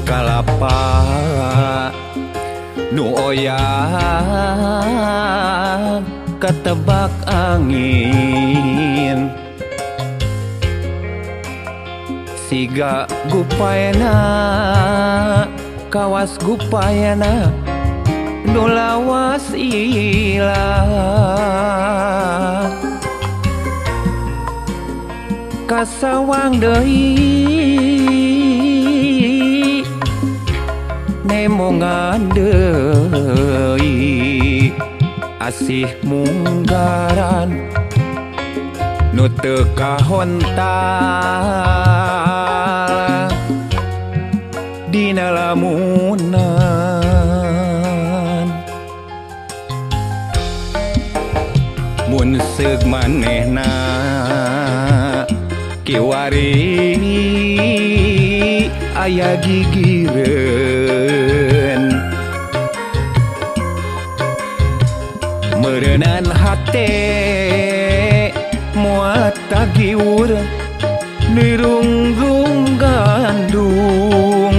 Kalapa nu oyak ketebak angin siga gupayana kawas gupayana nu lawas ilang kasawang deui nemongan deui asih munggaran nu teu kahontal dina lamunan mun seug manehna kiwari aya gigireun meureunan hate moal tagiur nirunggung gandung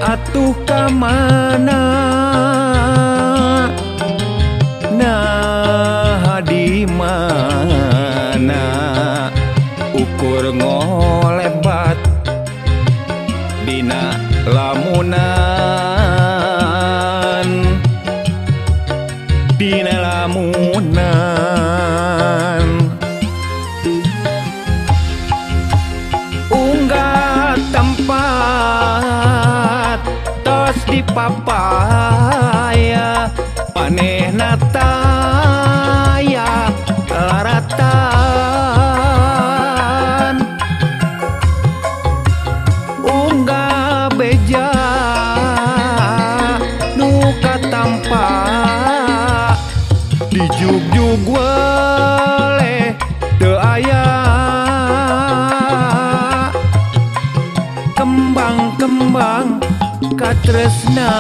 atuh ka mana nah di mana ukur ngolebat dina lamunan dina lamunan unggah tempat tos dipapaya panehna taya laratan unggah beja nu katampa dijugjug weleh teu aya kembang-kembang katresna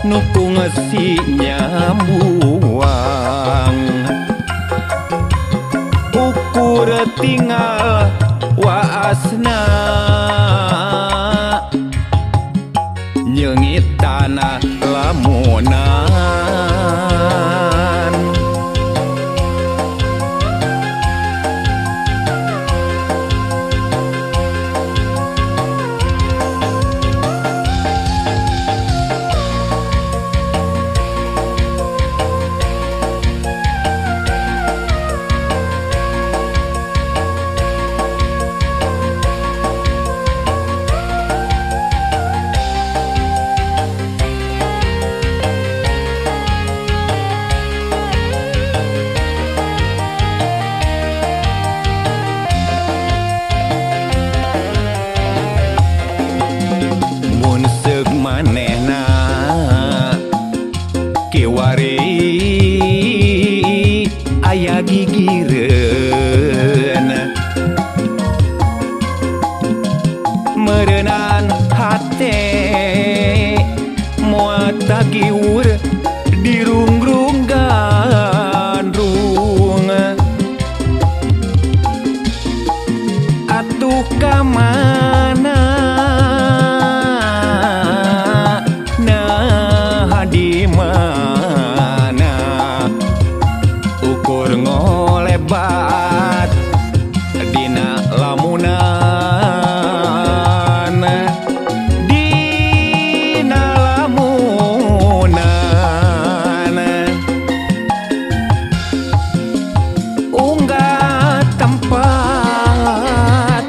nu ku ngesi nyambuang ukur tinggal waasna nyeungit tanah lamunan. Mun seug manehna kiwari aya gigireun meureunan hate moal tagiur dirunggrung gandrung atuh ka mana nah di mana ukur ngolebat dina lamunan dina lamunan unggah tempat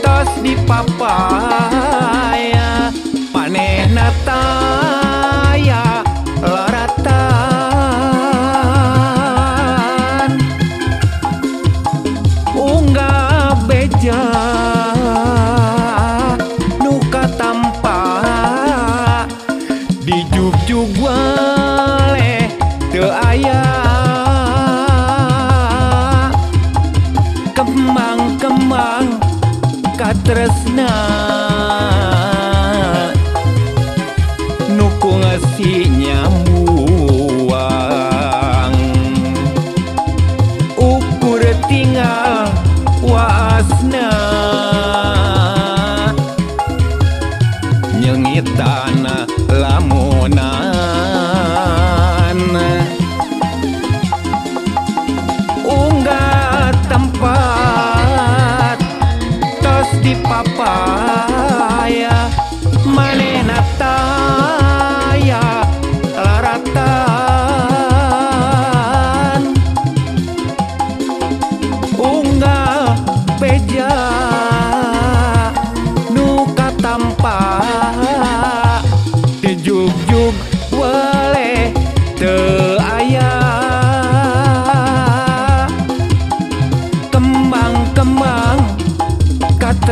tos dipapaya panehna taya laratan unggah beja nu katampa dijugjug weleh teu aya kembang-kembang katresna nu ku ngasi nyambuang ukur tinggal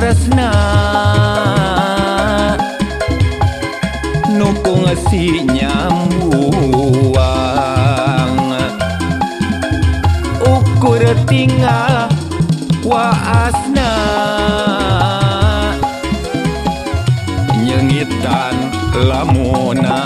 Katresna nu kungsi nyambuang. Ukur tinggal waasna nyeungitan lamuna.